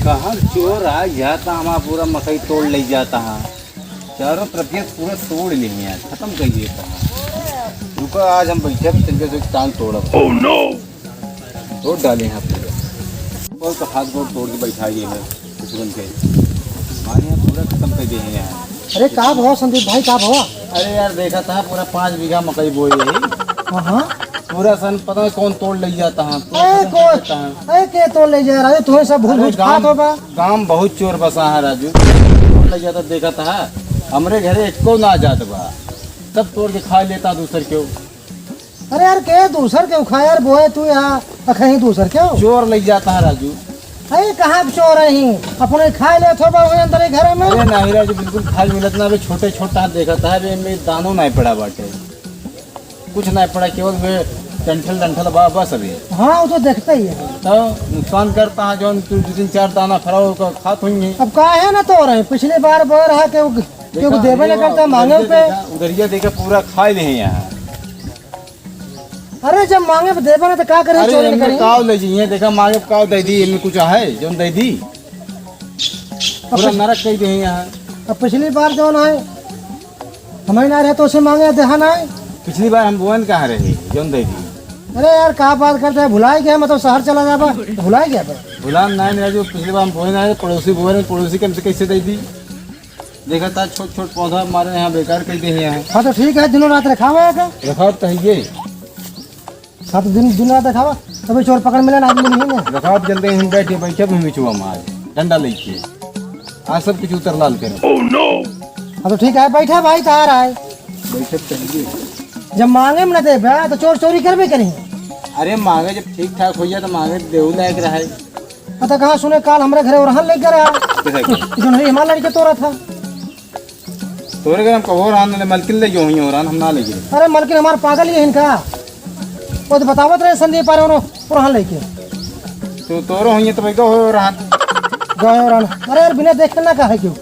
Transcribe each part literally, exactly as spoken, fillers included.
कहाँ चोर आ जाता, हमारा पूरा मकई तोड़ ले जाता है। चारों तरफ ये पूरा तोड़ लिए हैं यार, खत्म कर दिए कहाँ। रुको, आज हम बैठे हैं, तिनके से टांग तोड़ब। Oh no! तोड़ डाले हैं पूरे। बहुत तो हाथ गोड़ तोड़ के बैठा गए हैं कुकुरन के। हमारे यहाँ पूरा खत्म कर दिए हैं यार। अरे का भवा संदीप भाई, का भवा? अरे यार, देखा था पूरा पाँच बीघा मकई बोई है। हाँ, हाँ। पूरा सन पता नहीं कौन तोड़ ले जाता है, पूरा ए, खत्म कर कौन? देता है। ए, के तोड़ ले जा रहा है? तुम्हें सब भूल अरे भूल खात गाम, होगा। गाम बहुत चोर बसा है राजू, तोड़ ले जाता देखा था। हमरे घरे एको ना जात बा, सब तोड़ के खा लेता दूसर के। अरे यार, के दूसर के उखा यार, बोए तू यहाँ, अखहीं दूसर के हो? चोर लइ जाता है राजू। अरे कहाँ के चोर है ही? अपने खाए लेत हो बा वही अंदर ही घरे में। अरे नहीं राजू, बिल्कुल खाए मिलत ना, अबे छोटे छोटा हाथ देखत है, अबे इनमें दानो नहीं पड़ा बाटे, कुछ नहीं पड़ा, केवल वे डंठल डंठल बा बस अभी। हाँ, वो तो देखते ही है। तो नुकसान करता है, जौन तू दो तीन चार दाना फरा ओकर खात हुई है। अब का है ना तो रहे, पिछली बार बोए रहा कि वो, कि वो देखा, देवे ना अरे करता, मांगे उधरिया पे। देखा, उधरिया देखा पूरा खाए ले हैं यहाँ। अरे, जब मांगे पे देबे ना, तो का करे, अरे, चोरी एमे करी? काव ले जइहे, देखा, मांगे पे काव दे दी, एमे कुछ है, जौन दे दी? अब पूरा पिछ-, नरक कई दे यहाँ। अब पिछली बार जौन है, हमें ना रहे, तो उसे मांगे, देहा ना है। पिछली बार हम बोएन कहाँ रहे, जौन दे दी? अरे यार, का बात करते हैं, भुलाई गया, मतलब, शहर चला जाबा, भुलाई गया बा। भुलान ना है, मेरा जो पिछली बार हम बोएन आए, पड़ोसी बोएन, पड़ोसी के हमसे कैसे दे दी? देखा था, छोट छोट पौधा मारे यहाँ बेकार कर दे हैं यहाँ। हाँ, तो ठीक है, दिनों रात रखावा है का? रखाव तो है ये। हाँ, तो दिन, दिन रात रखावा, तभी चोर पकड़ मिले ना, आदमी नहीं है। रखाव जल्दी हम बैठे, बैठे भी मिचुआ मार, डंडा लेके। आज सब कुछ उतर लाल करे। Oh no! हाँ, तो ठीक है, बैठा भाई, तो आ रहा है। बैठे तो है ये। जब मांगे में न देबे, तो चोर चोरी करबे करी। अरे, मांगे जब ठीक ठाक हो जाए, तो मांगे देऊ लायक रहे। पता कहाँ सुने, काल हमरे घरे ओरहन लेके रहा। कैसे? जो नहीं, हमार लड़के तोरा था। तोरे घर हम कबो ओरहन ले, मलकिन ले जो हुई ओरहन, हम ना ले गए। अरे मलकिन हमार पागल ही है इनका। वो तो बतावत रहे संदीप पारे उन्हों ओरहन लेके। तो तोरो हुई तो भाई गो हो ओरहन। गो हो ओरहन। अरे यार बिना देखे ना कहे क्यों?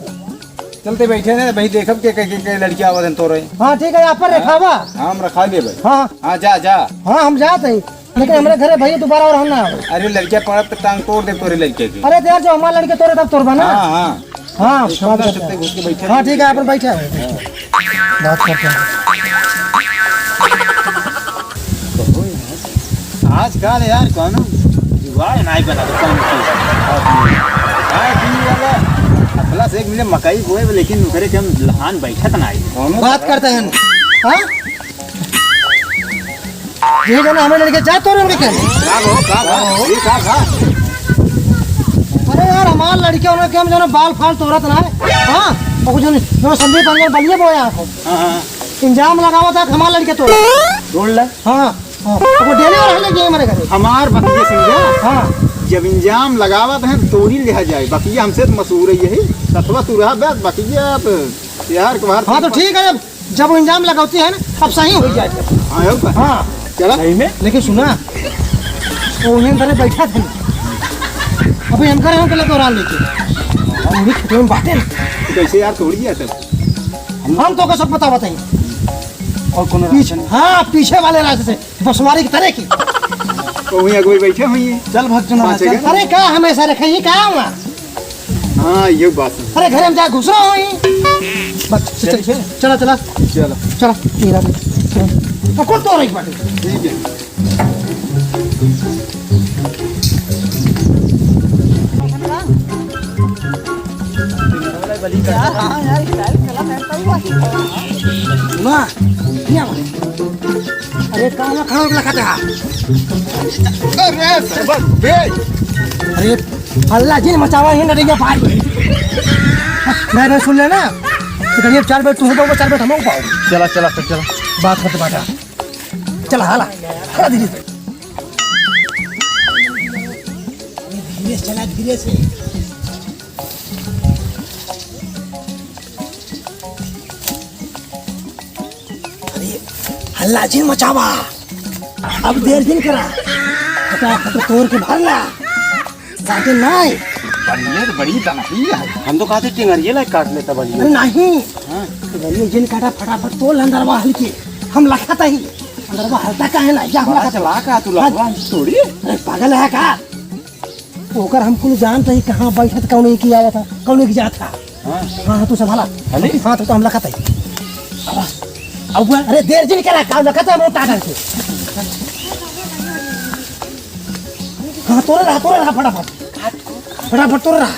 चलते बैठे हैं भाई, देखब के, के, के, के लड़की आवत हैं तोरे। हाँ ठीक है, आप पर हाँ? रखावा। हाँ, हम रखा लिए भाई। हाँ। हाँ, जा, जा। हाँ, हम जात हैं। लेकिन हमरे घरे भैया दोबारा ओरहन ना आवे। अरे लड़किया पड़त तो टांग तोड़ दे तोरे लड़के की। अरे तो यार, जो हमार लड़के तोरे तब तोड़बा ना। हाँ, हाँ। हाँ, एक बात कमरा करते हैं। छत्ते घुस के बैठे हाँ, ठीक है, अपन बैठे हैं। बात करते हैं। आजकल यार कौनो जुगाड़ नाई बना तो कौन की। हाँ, टीवी वाला अपना से एक मिले मकई बोए, लेकिन ओकरे के हम लहान बैठत नाई। कौनो बात करते हैं। हाँ? ये जना हमें लड़के जा तोरे उनके खेल। का हो, का, का, ये का, का? अरे यार, हमार लड़के उन्हें के हम जना बाल फाल तोड़त ना है। हाँ, और कुछ नहीं, जो संदीप अंदर बलिए बोया आपको। हाँ, हाँ। इंजाम लगावा था हमार लड़के तोड़। तोड़ ले। हाँ, हाँ। अब वो डेली और हमें ये हमारे घर। हमार बतिया समझा? हाँ। जब इंजाम लगावा तो हम तोड़ी लिया जाए, बाकी ये हमसे तो मशहूर है यही। तथवा तू रहा बस, बाकी ये आप यार, तुम्हार हाँ, तो ठीक है, अब जब वो इंजाम लगावती है ना, अब सही हो जाए। हाँ, हो बा। हाँ। चला। सही में? लेकिन सुना, वो उन्हें अंदर बैठा था। अभी हम करे हम के लगे ओरहन लेके। हम उन्हीं खेतों में बाटे ना। कैसे यार, तोड़ी है तब? हम तो का सब पता बताई। और कौन पीछे, रास्ता नहीं? हाँ, पीछे वाले रास्ते से। बसवारी की तरह की। तो वहीं अगुवाई बैठे हुई हैं। चल भग चुना, पाँच चल। जगह। अरे का हमेशा रखे ही का हुआ? हाँ, ये बात है। अरे घरे में जा घुस रहा हूँ ही। बस, चल, चल, चल। चला, चला। चलो। चला, तेरा भी। चल। तो कौन तो रही बात? ठीक है। हाँ, हाँ, यार, स्टाइल चला, मैं तो हुआ। सुना, क्या बात? अरे, कहाँ खड़ा होके लखाते हा? अरे, सरबत, बे। अरे, हल्ला जिन मचावा ही नटिया भाई। मैं, मैं सुन लेना। तो करिए चार बजे तू हो पाओगे, चार बजे हम हो पाओगे। चला, चला, फिर चला। बात करते बात है। चला, हाला, हाला धीरे से। धीरे से चला, धीरे से। अरे, हल्ला जिन मचावा, अब देर जिन करा, फटाफट तोड़ के भर ला, काटे नाय। बढ़िया तो बड़ी दनाही है। हम तो कहते टिंगरिये लायक काट लेता बढ़िया। अरे नहीं, हाँ। टिंगरिये जिन काटा, फटाफट तोड़ ला अंदरवा हल्के, हम लखत ही, अंदरवा हलता का है ना, या हम बड़ा लखत। चलाक है तू, हाँ। लखवा तोड़ी। अरे पागल है का? ओकर हम कुल जानत ही, कहाँ बैठत, कौन एक ही आवत है, कौन एक जात है। हाँ। हाँ, तू संभाला। अरे? हाँ, तो, तो हम लखत है। अब, अब वो, अरे, देर जिन करा, काम लखत है, हम लोग टाटा से। हाँ, तोरे रहा, तोरे रहा, फटाफट। फटाफट तोरे रहा।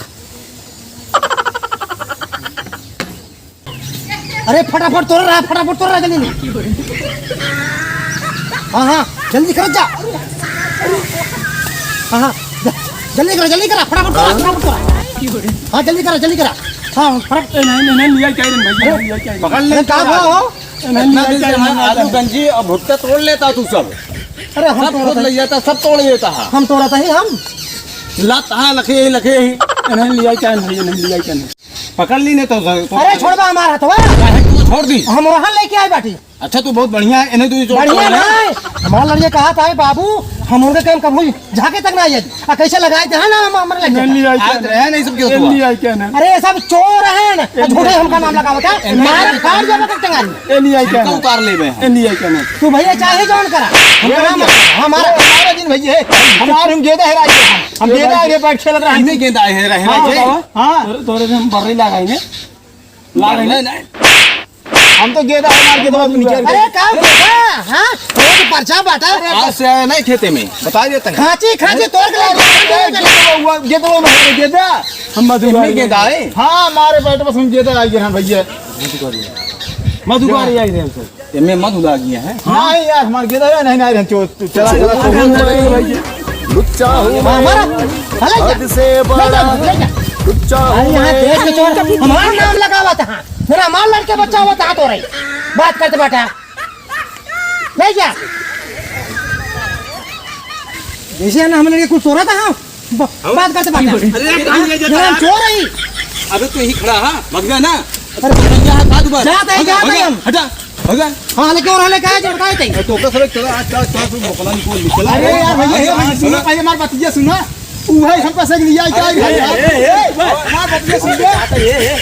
अरे फटाफट तोड़ रहा, फटाफट तोड़ रहा, जल्दी ले। हाँ, हाँ, जल्दी कर जा। हाँ, हाँ, ज-, जल्दी करा, जल्दी करा, फटाफट तोड़ा, फटाफट तोड़ा। हाँ, जल्दी करा, जल्दी करा। हाँ, फटाफट। ए, नहीं, नहीं, नहीं, लिया क्या रे भैया, अरे, लिया क्या रे? पकड़ ले, अरे, का हुआ हो? ए, नहीं, इतना लिया दिन क्या से रे? हम आलू गंजी और भुट्टा तोड़ लेता तू सब। अरे, हम सब तोड़त खुद है। ले जाता, सब तोड़ लेता है। हम तोड़त ही हम। लात हाँ, लखे ही, लखे ही। ए, नहीं, लिया क्या नहीं, नहीं, लिया क्या नहीं। पकड़ ली ने तो, तो अरे छोड़बा हमार हथवा। काहे तू छोड़ दी? हम रहन लेके आए बाटी। अच्छा तू बहुत बढ़िया है, इन्हें तू ही छोड़ बढ़िया दे। नहीं, हमार लड़िया कहा था, "बाबू, हम उनके काम कबहूँ झाके तक ना आए।" आ कैसे लगाए थे ना हम हमारे लड़िया नहीं, नहीं, आई आज क्या रहे नहीं सब क्यों नहीं, हुआ? नहीं, आई क्या ना? अरे ये सब चोर हैं ना, ये झूठे नहीं, हमका नाम लगावत है, नहीं, मार नहीं, फाड़ जाबा कर टंगारी। ये नहीं, आई क्या इनका ना? उतार ले बे हम। ये नहीं, आई क्या ना? तू भैया चाहे जौन करा, हम ये काम भैया। हमारा हमारा दिन भैया है, हमार हम गेदा है राज हम ये गेदा भाई। है, बैठ खेलत रहे। इन्हें गेदा है, रहे हाँ, भाई। बताओ। हाँ। तोरे, तोरे से हम बर्री लगाई ने। लाग नहीं, नहीं। हम तो गेदा है मार के तो निकल गए। अरे का गेदा? हाँ? वो तो पर्चा बाटा। अरे आज से आया नहीं खेते में, बता देते हैं। खांची, खांची तोड़ के ले गेदा हुआ, गेदा हुआ हमारे गेदा। हम मधुकारी। इनमें गेदा है? हाँ, हमारे पेट में सुन गेदा आ गया, हाँ भैया। मधुकारी आई रहे हैं सर। एमे मत उदा गया है। नहीं यार, हमार गेदा है, नहीं, नहीं, नहीं, चो-, चो-, चला, चला, चला। लुच्चा हूँ हाँ, मैं, हमारा, हमारा क्या? हद से ले जा, बड़ा ले जा। लुच्चा अरे हूँ यहाँ मैं। देश के चोर हमारा नाम लगावा था, मेरा माल लड़के बच्चा हुआ था तो रही बात करते बैठा। ले जा। जैसे है ना, हम लड़के कुछ चोरा था, हाँ। ब-, बात करते बात। अरे, अरे, कहाँ ले जाता जरा है? चोर है। अबे तू यही खड़ा, हाँ? भग जा ना। अरे, भग जा, हाथ ऊपर। जाते हैं, भग जा, जाते भग जा, हैं हम। हटा, भग जा। हाँ, लेकिन और हमें कहा जो बताए थे। अरे, तो का सब चला, आज चला, चला, तू मोकला निकल, निकल। अरे यार, भैया, अरे, भैया, अरे, सुनो, अरे। पहले हमारी बतिया सुना। वो है, हम पैसे के लिए आए, क्या है? अरे, ए, ए, ए, हमारी बतिया सुन ले। ए, ए।